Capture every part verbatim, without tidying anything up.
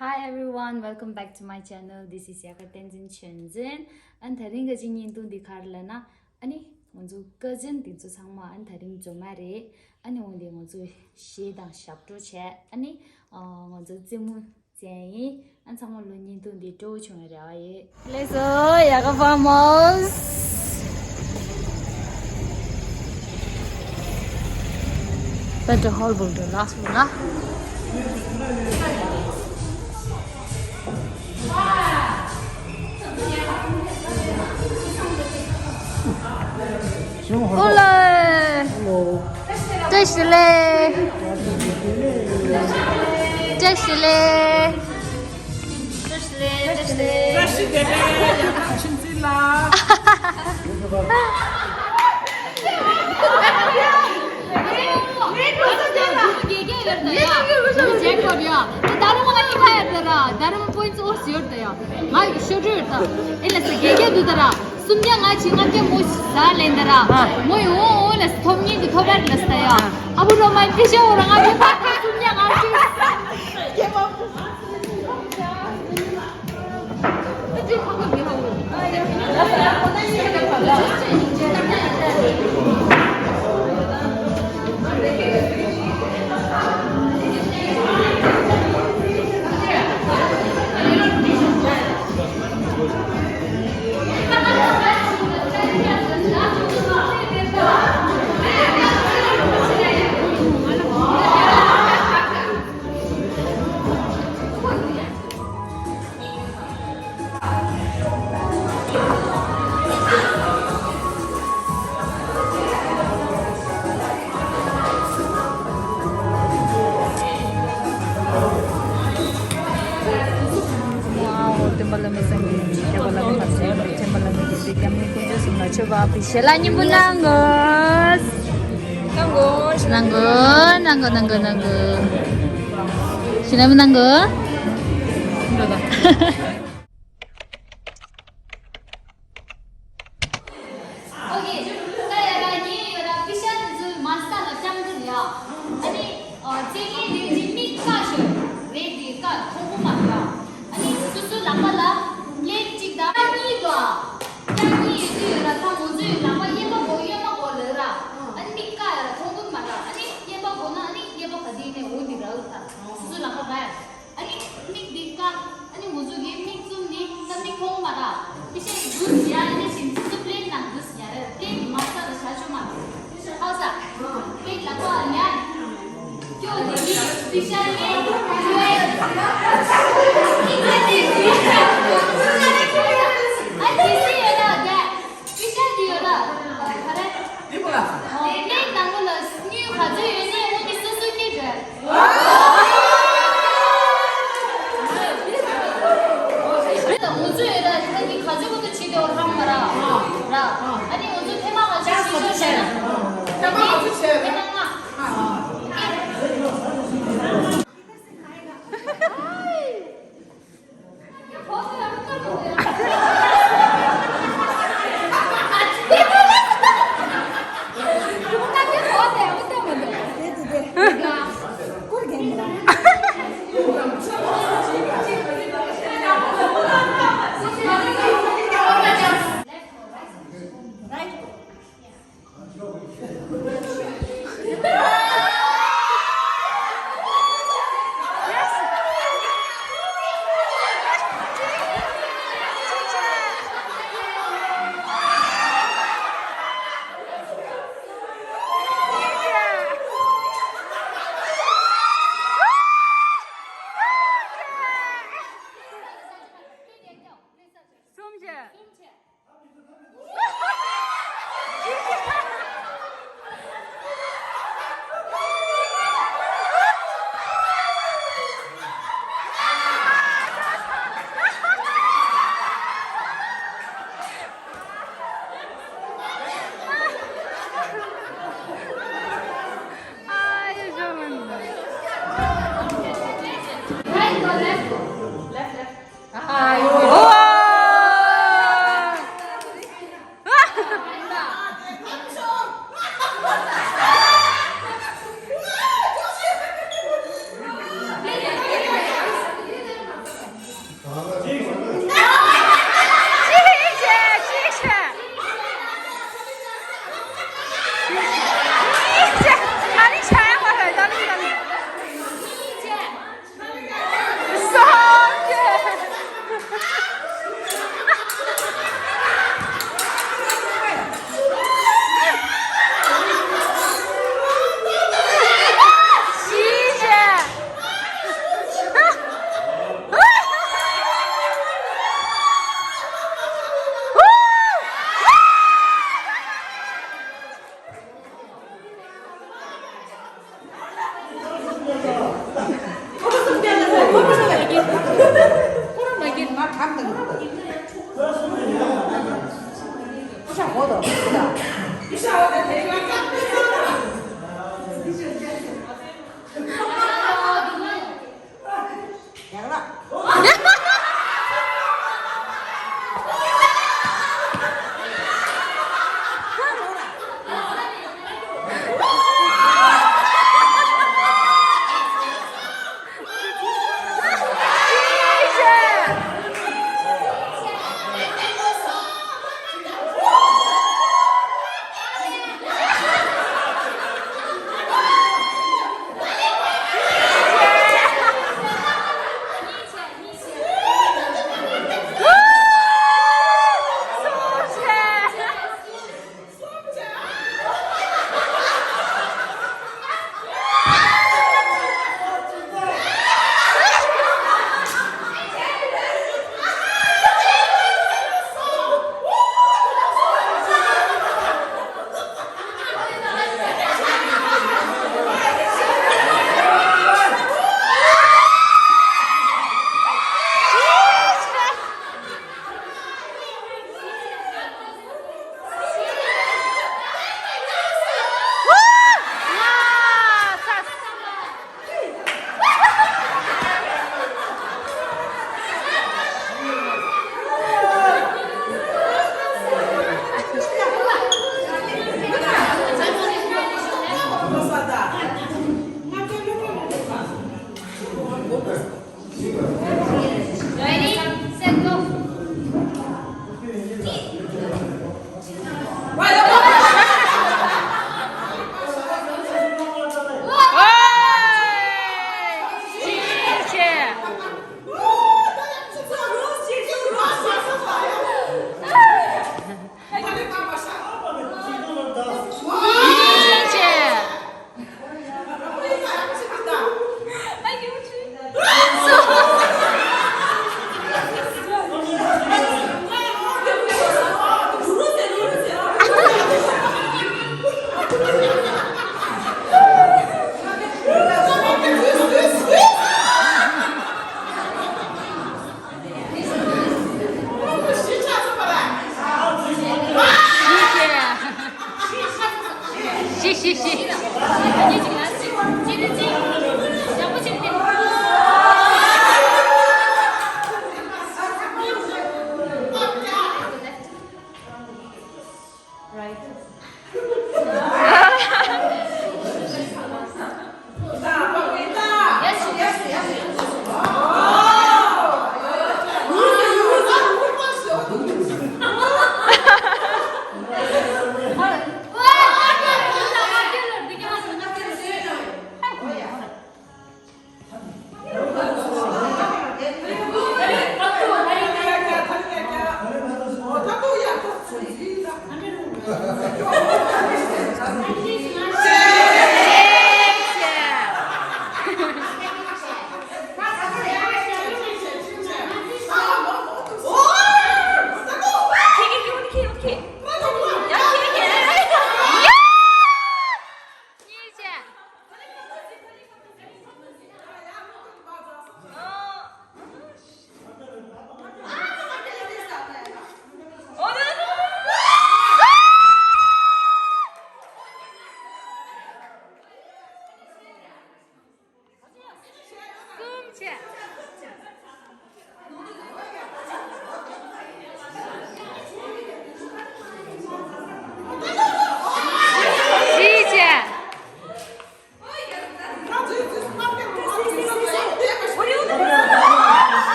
Hi everyone, welcome back to my channel. This is ཡག་པ་བསྟན་འཛིན་ཆོས་འཛིན། ཨ་ནི་དེ་རིང་གི་ཅིག་བརྙན་ཐུང་འདི་ག་རེ་ལབ་ན། ཨ་ནི་ང་ཚོ་ཀ་ཛིན་འདི་ཚོ་ཚང་མ་ཨ་ནི་དེ་རིང་འཛོམས་མ་རེད། ཨ་ནི་འོན་ཏེ་ང་ཚོ་གཞས་དང་ཞབས་བྲོ་བྱས། ཨ་ནི་ཨ་ང་ཚོ་རྩེད་མོ་རྩེ་ཡིན། ཨ་ཚང་མ་ལོ་བརྙན་ཐུང་འདི་སྤྲོ་བོ་བྱུང་བའི་རེ་བ་ཡོད། ལེགས་སོ། ཡག་པ་ཕ་མོས། Better hold on to last one, huh? Hola. Hello. བཀྲ་ཤིས་བདེ་ལེགས། བཀྲ་ཤིས་བདེ་ལེགས། བཀྲ་ཤིས་བདེ་ལེགས། བཀྲ་ཤིས་བདེ་ལེགས། ཡག་པོ་ཕྱིན་ཚིག་ལ། ང་ཤོ་ཏྲུ་ཡོད་ད། ཨེ་ལ་ས་དགེ་རྒན་འདུག་ད་ར། མོ་ཡི་འོ་འོ་ལ་ས་ཐོབ་ཉིན་དུ་ཐོབ་པར་ལ་ས་ཡ། ཨ་བུ་རོ་མ་ཡི་ཤ་འོ་ར་ང་ཁྱོད་པ་ད་སུམ་ཉ་ང་ཅི། སྟོན་པ་བླ་མའི་སངས་རྒྱས་ཡོན་ཏན་ཁྱབ་པ་བླ་མའི་ལྷ་ཚོགས་ཡོན་ཏན་ཐེམ་པ་བླ་མའི་རྒྱལ་སྲས་སྐྱབས་གནས་དཀོན་མཆོག་གསུམ་ལ་མཆོད་པ་ཕུལ། ཞལ་ལག་སྙིང་པོ་གནང་དགོས། གནང་དགོས། གནང་དགོས། གནང་དགོས། གནང་དགོས། གནང་དགོས། ཞལ་ལག་གནང་དགོས། ཨོ་ཀེ། ད་ཡ་ད་ཉེ་ཡོད་ད་པི་ཤ་དེ་ཚོའི་མ་རྩ་ལ་ལྕམ་དུ་ཡ། ཨ་ནི་ཨ་རྩེད་མཁན་དེ་ཅིག་མིག་ཀ་ཤོད་རེད། དེ་ཀ་མཐོང་གི་མ་རེད། ཨ་ནི་སོ་སོའི་ལག་པ་ལ་ལན་གཅིག་དང་རྐྱང་གཉིས་དང་། རྐྱང་གཉིས་ཡོད་དུས་ཡོད་ད་ད་ང་ཚོའི་ལག་པ་གཡས་པ་གོ་གཡོན་མ་གོ་ལོས་ར། ཨ་ནི་མིག་ཀ་ཡོད་ད་མཐོང་གི་མ་རེད། ཨ་ནི་གཡས་པ་གོ་ན་ཨ་ནི་གཡས་པ་ག་དེ་ནས་འོ་དེ་ར་ཡོད་ད་སོ་སོའི་ལག་པ་ར་ཡ། ཨ་ནི་མིག་འདི་ཀ་ཨ་ནི་ང་ཚོ་གི་མིག་བཙུམ་ནི་ད་མིག་མཐོང་མ་ར། དེ་བཞིན་འདུག་ཟེར་ཡ། ཨ་ནི་ཞིམ་སུ་པླེན་ནང་འདུག་ཟེར་ཡ་རེད། པླེན་གྱི་མ་རྩ་ལ་བྱ་ཆོག་མ་རེད། ཧའོ་ས། པླེན་ལ་ཀོ་ཨ་ཉ། ཀྱོ་དེ་གི་དེ་ཤ་ནི་ཀྱོ་ཨེ། ཨ་ནི་དེ་སི་ཡོད་ད་དེ། ཅི་ཤ་དེ་ཡོད་ད། ག་རེ། འདི་པོ་ལ། ལས་ནང་ལོ་ལ་དངུལ་ག་ཚོད་ཡོད་ནས་དངུལ་གྱི་སོ་སོ་སྐྱེ་དྲན། ང་ཚོ་ཡོད་ད་ད་གི་ག་ཚོད་ཀུན་ཏུ་བྱེད་དེ་བ་ཧང་མ་ར། ར། ཨ་ནི་ང་ཚོ་ཐེངས་མ་ག་ཚོད་བྱེད་ཆོག་བྱས་ན། ཐེངས་མ་ག་ཚོད་བྱས། ཐེངས་མ་ལྔ། Ready, set, go.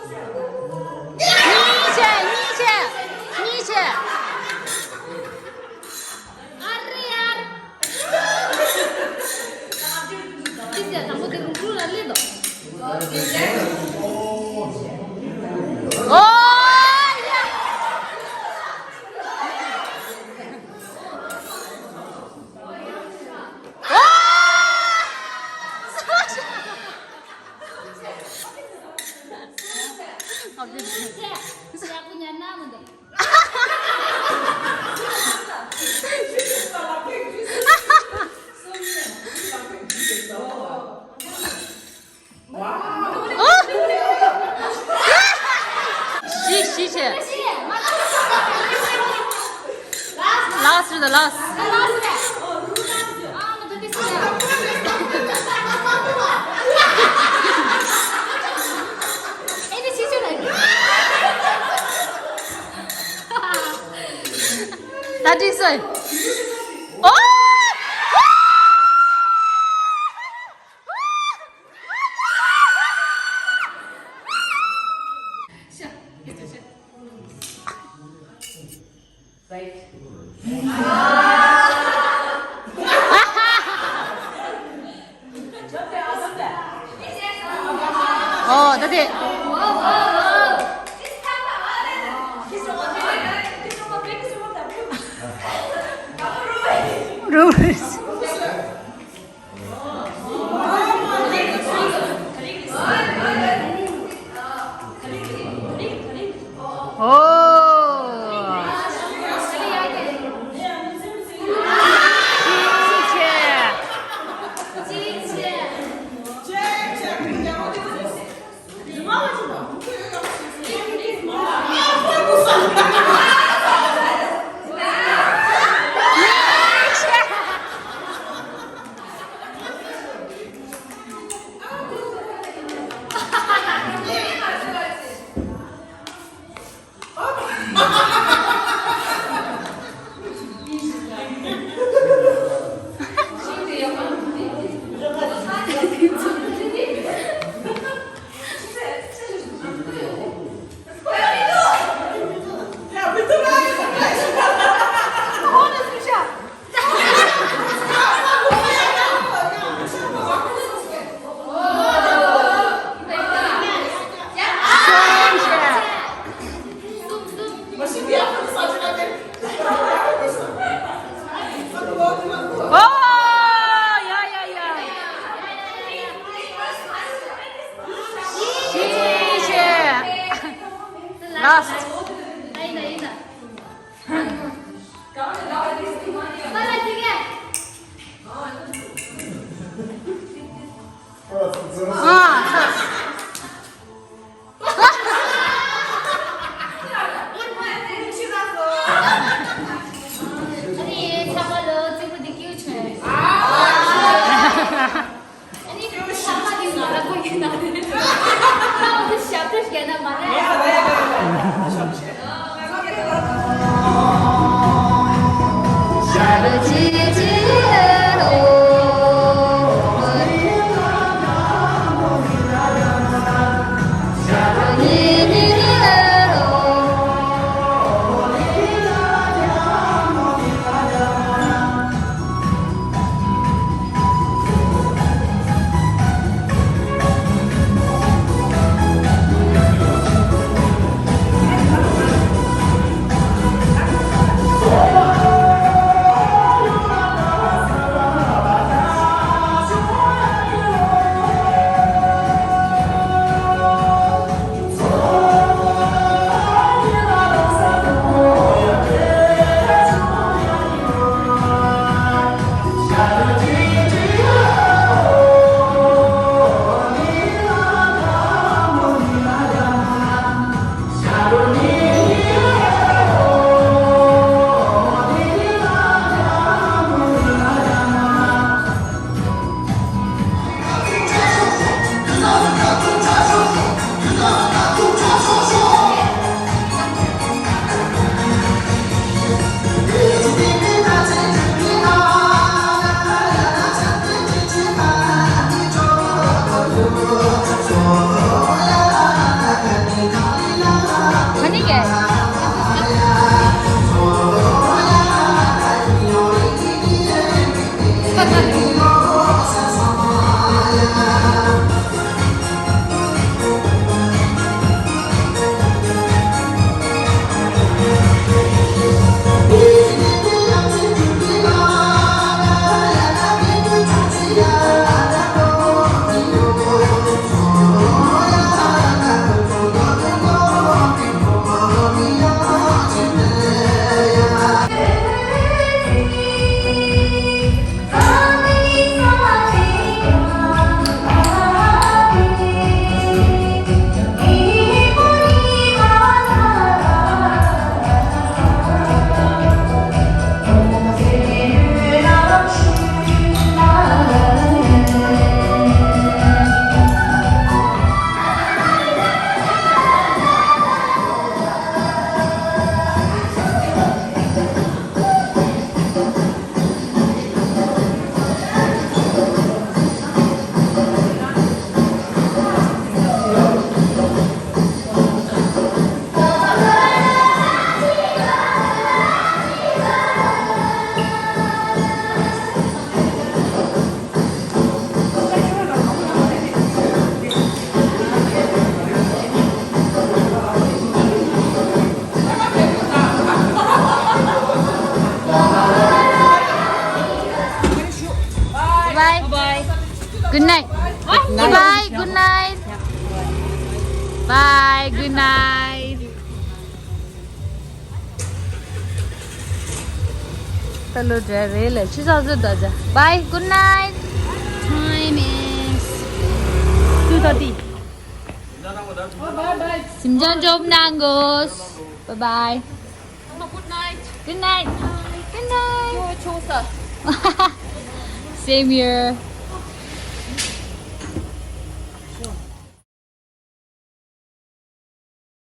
གཉིས་བྱས། གཉིས་བྱས། གཉིས་བྱས། ཨ་རེ་ཡར། ཅི་ཟེར། དང་པོ་དེ་རུང་རུང་ལ་སླེབས་དོ། ཨོ་ཡ། ཨོ། ཞི་ཞི་བྱས། ལགས་རེད་ད་ལགས། ད་འགྲིག་སོང་། ཨོ། ཨོ་ད་དེ། རུ་རུ། ཨོ། ཨོ། ཡ་ཡ་ཡ། ཞི་ཞི། ལཱསྚ། ཨ། ཨ་ནི་ཚ་བ་ལོ་རྩིག་པོ་འདི་ཀིའུ་ཆོས། ཨ་ནི་ཚ་བ་འདི་ང་ལ་གོ་ཡིན་ན། ཁ་འདི་ཞབས་ཏོ་བཞག་ན་མ་ན། Bye, good night. Bye, good night. Hello, driver. Bye, good night. Time is two thirty. Simjan job nangos. Bye bye. Good night. Good night. Good night. Same here.